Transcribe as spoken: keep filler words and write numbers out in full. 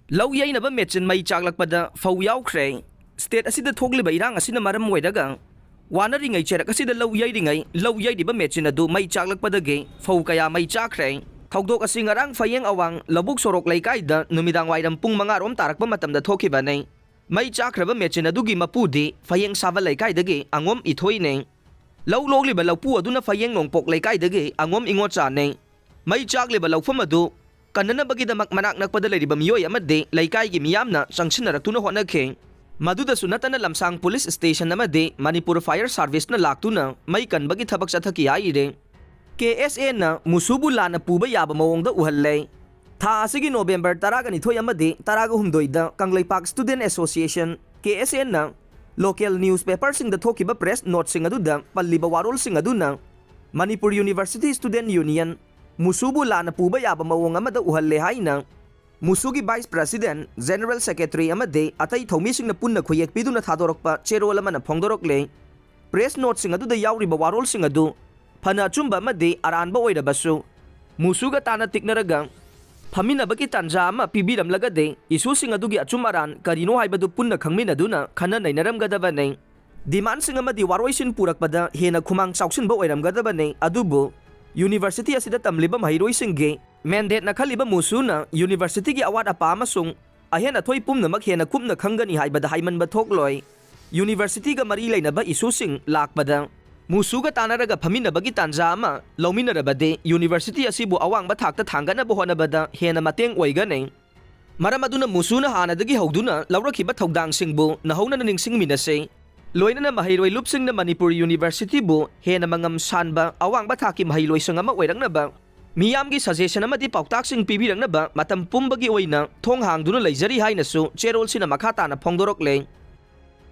ꯂꯧ ꯌꯩꯅꯕ ꯃꯦꯆꯤꯟ ꯃꯩ ꯆꯥꯛꯂꯛꯄꯗ ꯐꯧ ꯌꯥꯎꯈ꯭ꯔꯦ꯫ ꯁ꯭ꯇꯦꯠ ꯑꯁꯤꯗ ꯊꯣꯛꯂꯤꯕ ꯏꯔꯥꯡ ꯑꯁꯤꯅ ꯃꯔꯝ ꯑꯣꯏꯔꯒ ꯋꯥꯅꯔꯤꯉꯩ ꯆꯩꯔꯛ ꯑꯁꯤꯗ ꯂꯧ ꯌꯩꯔꯤꯉꯩ ꯂꯧ ꯌꯩꯔꯤꯕ ꯃꯦꯆꯤꯟ ꯑꯗꯨ ꯃꯩ ꯆꯥꯛꯂꯛꯄꯗꯒꯤ ꯐꯧ ꯀꯌꯥ ꯃꯩ ꯆꯥꯛꯈ꯭ꯔꯦ꯫ ꯊꯧꯗꯣꯛ ꯑꯁꯤ ꯉꯔꯥꯡ ꯐꯌꯦꯡ ꯑꯋꯥꯡ ꯂꯧꯕꯨꯛ ꯁꯣꯔꯣꯛ ꯂꯩꯀꯥꯏꯗ ꯅꯨꯃꯤꯗꯥꯡ ꯋꯥꯏꯔꯝ ꯄꯨꯡ ꯃꯉꯥ ꯔꯣꯝ ꯇꯥꯔꯛꯄ ꯃꯇꯝꯗ ꯊꯣꯛꯈꯤꯕꯅꯤ꯫ ꯃꯩ ꯆꯥꯛꯈ꯭ꯔꯕ ꯃꯦꯆꯤꯟ ꯑꯗꯨꯒꯤ ꯃꯄꯨꯗꯤ ꯐꯌꯦꯡ ꯁꯥꯕ ꯂꯩꯀꯥꯏꯗꯒꯤ ꯑꯉꯣꯝ ꯏꯊꯣꯏꯅꯤ꯫ ꯂꯧ ꯂꯣꯛꯂꯤꯕ ꯂꯧꯄꯨ ꯑꯗꯨꯅ ꯐꯌꯦꯡ ꯅꯣꯡꯄꯣꯛ ꯂꯩꯀꯥꯏꯗꯒꯤ ꯑꯉꯣꯝ ꯏꯉꯣꯆꯥꯅꯤ꯫ ꯃꯩ ꯆꯥꯛꯂꯤꯕ ꯂꯧꯐꯝ ꯑꯗꯨ ꯀꯟꯅꯅꯕꯒꯤꯗꯃꯛ ꯃꯅꯥꯛ ꯅꯛꯄꯗ ꯂꯩꯔꯤꯕ ꯃꯤꯑꯣꯏ ꯑꯃꯗꯤ ꯂꯩꯀꯥꯏꯒꯤ ꯃꯤꯌꯥꯝꯅ ꯆꯪꯁꯤꯟꯅꯔꯛꯇꯨꯅ ꯍꯣꯠꯅꯈꯤ꯫ ꯃꯗꯨꯗꯁꯨ ꯅꯠꯇꯅ ꯂꯝꯁꯥꯡ ꯄꯨꯂꯤꯁ ꯁ꯭ꯇꯦꯁꯟ ꯑꯃꯗꯤ ꯃꯅꯤꯄꯨꯔ ꯐꯥꯌꯔ ꯁꯥꯔꯚꯤꯁꯅ ꯂꯥꯛꯇꯨꯅ ꯃꯩ ꯀꯟꯕꯒꯤ ꯊꯕꯛ ꯆꯠꯊꯈꯤ ꯍꯥꯏꯔꯤ꯫ ꯀꯦ ꯑꯦꯁ ꯑꯦꯅ ꯃꯨꯁꯨꯕꯨ ꯂꯥꯟꯅ ꯄꯨꯕ ꯌꯥꯕ ꯃꯑꯣꯡꯗ ꯎꯍꯜꯂꯦ꯫ ꯊꯥ ꯑꯁꯤꯒꯤ ꯅꯣꯕꯦꯝꯕꯔ ꯇꯔꯥꯒ ꯅꯤꯊꯣꯏ ꯑꯃꯗꯤ ꯇꯔꯥꯒ ꯍꯨꯝꯗꯣꯏꯗ ꯀꯪꯂꯩꯄꯥꯛ ꯁ꯭ꯇꯨꯗꯦꯟ ꯑꯦꯁꯣꯁꯤꯌꯦꯁꯟ, ꯀꯦ ꯑꯦꯁ ꯑꯦꯅ, ꯂꯣꯀꯦꯜ ꯅ꯭ꯌꯨꯁ ꯄꯦꯄꯔꯁꯤꯡꯗ ꯊꯣꯛꯈꯤꯕ ꯄ꯭ꯔꯦꯁ ꯅꯣꯠꯁꯤꯡ ꯑꯗꯨꯗ ꯄꯜꯂꯤꯕ ꯋꯥꯔꯣꯜꯁꯤꯡ ꯑꯗꯨꯅ ꯃꯅꯤꯄꯨꯔ ꯌꯨꯅꯤꯚꯔꯁꯤꯇꯤ ꯁ꯭ꯇꯨꯗꯦꯟ ꯌꯨꯅꯤꯌꯟ ꯃꯨꯁꯨꯕꯨ ꯂꯥꯟꯅ ꯄꯨꯕ ꯌꯥꯕ ꯃꯑꯣꯡ ꯑꯃꯗ ꯎꯍꯜꯂꯦ ꯍꯥꯏꯅ ꯃꯨꯁꯨꯒꯤ ꯚꯥꯏꯁ ꯄ꯭ꯔꯦꯁꯤꯗꯦꯟꯠ, ꯖꯦꯅꯔꯦꯜ ꯁꯦꯀ꯭ꯔꯦꯇꯔꯤ ꯑꯃꯗꯤ ꯑꯇꯩ ꯊꯧꯃꯤꯁꯤꯡꯅ ꯄꯨꯟꯅ ꯈꯨꯌꯦꯛ ꯄꯤꯗꯨꯅ ꯊꯥꯗꯣꯔꯛꯄ ꯆꯦꯔꯣꯜ ꯑꯃꯅ ꯐꯣꯡꯗꯣꯔꯛꯂꯦ꯫ ꯄ꯭ꯔꯦꯁ ꯅꯣꯠꯁꯤꯡ ꯑꯗꯨꯗ ꯌꯥꯎꯔꯤꯕ ꯋꯥꯔꯣꯜꯁꯤꯡ ꯑꯗꯨ ꯐꯅ ꯑꯆꯨꯝꯕ ꯑꯃꯗꯤ ꯑꯔꯥꯟꯕ ꯑꯣꯏꯔꯕꯁꯨ, ꯃꯨꯁꯨꯒ ꯇꯥꯅ ꯇꯤꯛꯅꯔꯒ ꯐꯝꯃꯤꯟꯅꯕꯒꯤ ꯇꯥꯟꯖꯥ ꯑꯃ ꯄꯤꯕꯤꯔꯝꯂꯒꯗꯤ ꯏꯁꯨꯁꯤꯡ ꯑꯗꯨꯒꯤ ꯑꯆꯨꯝ ꯑꯔꯥꯟ ꯀꯔꯤꯅꯣ ꯍꯥꯏꯕꯗꯨ ꯄꯨꯟꯅ ꯈꯪꯃꯤꯟꯅꯗꯨꯅ ꯈꯟꯅ ꯅꯩꯅꯔꯝꯒꯗꯕꯅꯤ꯫ ꯗꯤꯃꯥꯟꯁꯤꯡ ꯑꯃꯗꯤ ꯋꯥꯔꯣꯏꯁꯤꯟ ꯄꯨꯔꯛꯄꯗ ꯍꯦꯟꯅ ꯈꯨꯃꯥꯡ ꯆꯥꯎꯁꯤꯟꯕ ꯑꯣꯏꯔꯝꯒꯗꯕꯅꯤ, ꯑꯗꯨꯕꯨ ꯌꯨꯅꯤꯚꯔꯁꯤꯇꯤ ꯑꯁꯤꯗ ꯇꯝꯂꯤꯕ ꯃꯍꯩꯔꯣꯏꯁꯤꯡꯒꯤ ꯃꯦꯟꯗꯦꯠꯅ ꯈꯜꯂꯤꯕ ꯃꯨꯁꯨꯅ ꯌꯨꯅꯤꯚꯔꯁꯤꯇꯤꯒꯤ ꯑꯋꯥꯠ ꯑꯄꯥ ꯑꯃꯁꯨꯡ ꯑꯍꯦꯟ ꯑꯊꯣꯏ ꯄꯨꯝꯅꯃꯛ ꯍꯦꯟꯅ ꯀꯨꯞꯅ ꯈꯪꯒꯅꯤ ꯍꯥꯏꯕꯗ ꯍꯥꯏꯃꯟꯕ ꯊꯣꯛꯂꯣꯏ꯫ ꯌꯨꯅꯤꯚꯔꯁꯤꯇꯤꯒ ꯃꯔꯤ ꯂꯩꯅꯕ ꯏꯁꯨꯁꯤꯡ ꯂꯥꯛꯄꯗ ꯃꯨꯁꯨꯒ ꯇꯥꯟꯅꯔꯒ ꯐꯝꯃꯤꯟꯅꯕꯒꯤ ꯇꯥꯟꯖꯥ ꯑꯃ ꯂꯧꯃꯤꯟꯅꯔꯕꯗꯤ ꯌꯨꯅꯤꯚꯔꯁꯤꯇꯤ ꯑꯁꯤꯕꯨ ꯑꯋꯥꯡꯕ ꯊꯥꯛꯇ ꯊꯥꯡꯒꯠꯅꯕ ꯍꯣꯠꯅꯕꯗ ꯍꯦꯟꯅ ꯃꯇꯦꯡ ꯑꯣꯏꯒꯅꯤ꯫ ꯃꯔꯝ ꯑꯗꯨꯅ ꯃꯨꯁꯨꯅ ꯍꯥꯟꯅꯗꯒꯤ ꯍꯧꯗꯨꯅ ꯂꯧꯔꯛꯈꯤꯕ ꯊꯧꯗꯥꯡꯁꯤꯡꯕꯨ ꯅꯧꯍꯧꯅꯅ ꯅꯤꯡꯁꯤꯡꯃꯤꯟꯅꯁꯤ꯫ ꯂꯣꯏꯅꯅ ꯃꯍꯩꯔꯣꯏ ꯂꯨꯞꯁꯤꯡꯅ ꯃꯅꯤꯄꯨꯔ ꯌꯨꯅꯤꯚꯔꯁꯤꯇꯤꯕꯨ ꯍꯦꯟꯅ ꯃꯉꯝ ꯁꯥꯟꯕ ꯑꯋꯥꯡꯕ ꯊꯥꯛꯀꯤ ꯃꯍꯩꯂꯣꯏꯁꯪ ꯑꯃ ꯑꯣꯏꯔꯛꯅꯕ, ꯃꯤꯌꯥꯝꯒꯤ ꯁꯖꯦꯁꯟ ꯑꯃꯗꯤ ꯄꯥꯎꯇꯥꯛꯁꯤꯡ ꯄꯤꯕꯤꯔꯛꯅꯕ ꯃꯇꯝ ꯄꯨꯝꯕꯒꯤ ꯑꯣꯏꯅ ꯊꯣꯡ ꯍꯥꯡꯗꯨꯅ ꯂꯩꯖꯔꯤ ꯍꯥꯏꯅꯁꯨ ꯆꯦꯔꯣꯜꯁꯤꯅ ꯃꯈꯥ ꯇꯥꯅ ꯐꯣꯡꯗꯣꯔꯛꯂꯦ꯫